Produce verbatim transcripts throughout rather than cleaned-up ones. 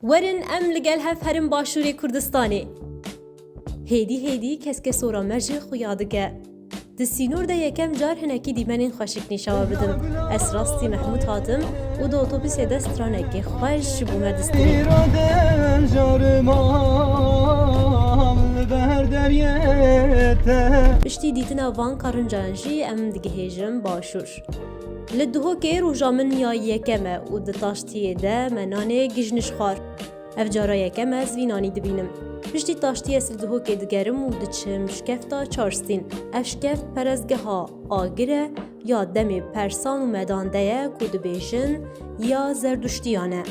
Werin em li gel hev herin Başûrê Kurdistanê. Hêdî hêdî keskesora me jî xuya dike. Di sînor de yekem car hinekî dîmenên xweşik nîşawa bidim. Ez rastî Mehmûd hatim û di otobusê de stranekê xweş ji bo me distirî. Piştî dîtina van karincan jî em digihêjin Başûr. Li Duhokê roja min ya yekem e û di taştiyê de me nanê gijniş xwar. Ev cara yekem e ez vî nanî dibînim. Piştî taştiyê ez li Duhokê digerim û diçim şkefta Çarstîn. Ev şkeft perestgeha agir e ya demê persan û medan de ye ku dibêjin ya zerduştiyan e.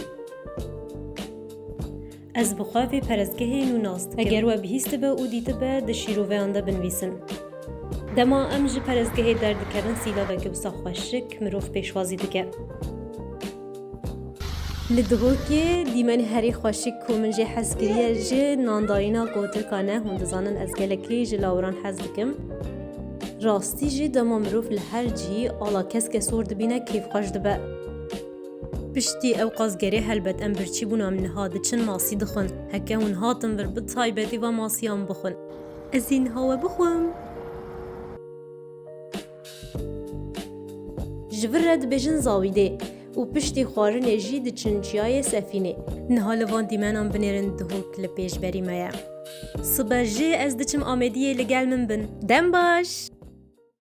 Ez bi xwe vê perestgehê nû nas dikim. Eger we bihîstibe û dîtibe, di şîroveyan de binivîsin. Dema em ji perestgehê derdikevin, sîlaveke wisa xweşik mirov pêşwazî dike. Li Duhokê dîmenê herî xweşik ku min jê hez kiriye ji nandayîna kotirkan e. Hûn dizanin ez gelekî ji lawiran hez dikim. Rastî jî dema mirov li her cihî ala keske sor dibîne kêfxweş dibe. Piştî ew qazgerê helbet em birçî bûn, em niha diçin masî dixwin. Heke hûn hatin vir, bi taybetî va masiyan bixwin. Ez ê niha we bixwim. Ji vir re dibêjin zawîdê û piştî xwarinê jî diçin çiyayê Sefînê. Niha li van dîmenan binêrin Duhok li pêşberî me ye. Sibe jî ez diçim Amêdiyê, li gel min bin. Dem baş!